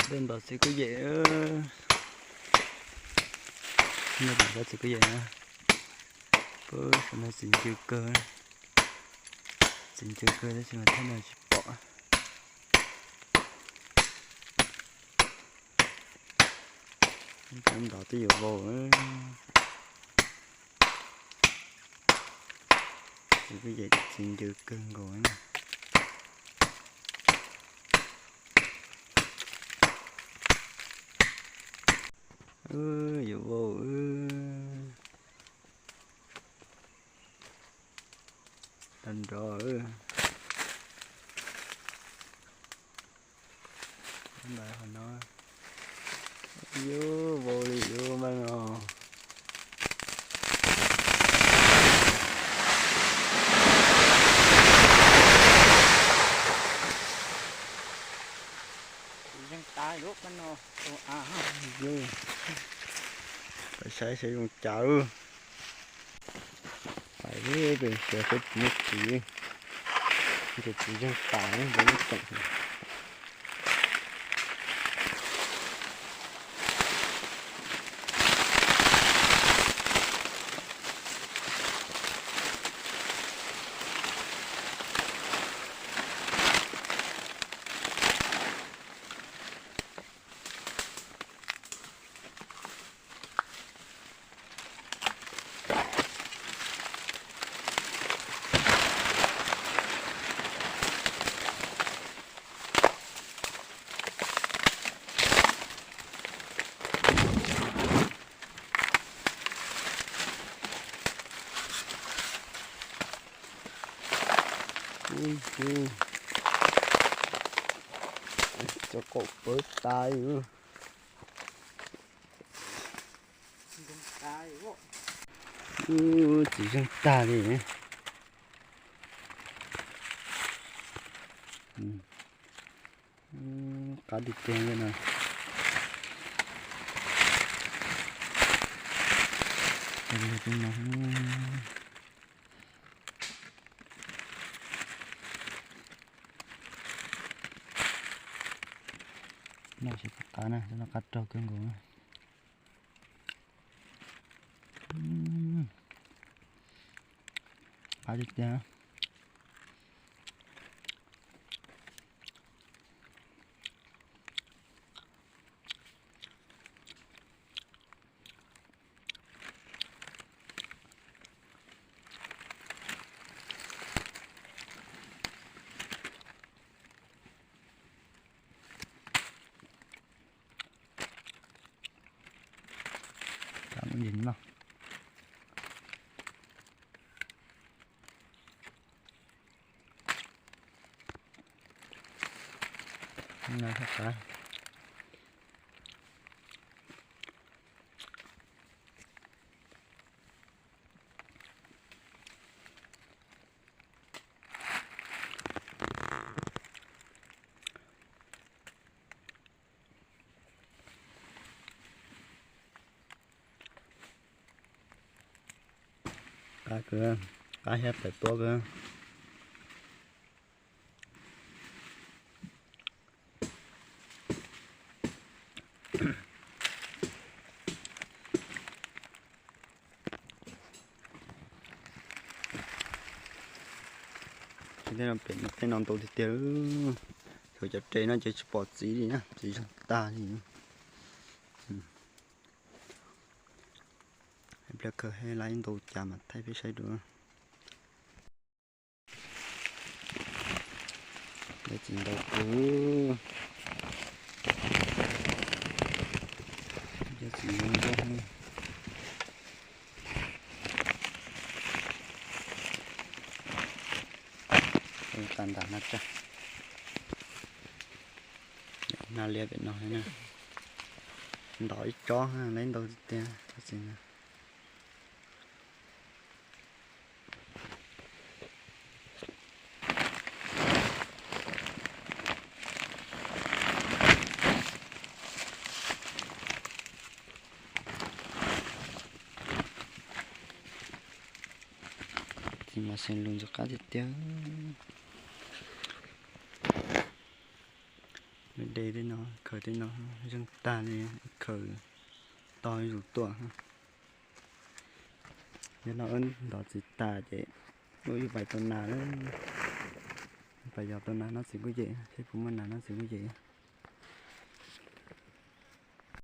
Ntawm no txiv kuj yem, ntawm no txiv kuj yem na. Pab saum no txiv ncw kawg, txiv ncw kawg tab sis mas thaj no tsis pom. Cov ntov twb yuav vau. Txiv kuj yem, txiv ncw kawg nkaus. Yuav vau. Nrov nrov. Ntawd qhov no. Yuav vau li yuav mas no. Pab saib saib zoo cas. Pais pem sawv peb txiv, ces txiv zeeg tas nrov lub tseem. Cov qaum pawv tas. Txiv zeeg tag li. Qab tiag tiag no. No tsis qab na, no qab raug kawg nkaus. Qab tiag tiag. Qab kawg, qab thiab pais tuab kawg. Tej no ntau tiag tiag. Tsuas cov re no ces tsis pom txiv li na, txiv zeeg tag li. Pliag kawg, laib ntau cas mas thaij peb saib dua. Txiv ntau kawg. Txiv ntau. Tag nram no tso. Hnav liab pem no na. Ntov ib tsob, laib ntau tiag tiag. Txiv mas xeem lus ntxim qab tiag tiag. Lawv De tej no, khaws tej no, zeeg tag li, khaws tau ib zus tuaj. Yog no wb ntov txiv tas ces wb yuav pais tau nas, pais yos tau nas noj txiv kuj yem, seb puas muaj nas noj txiv kuj yem.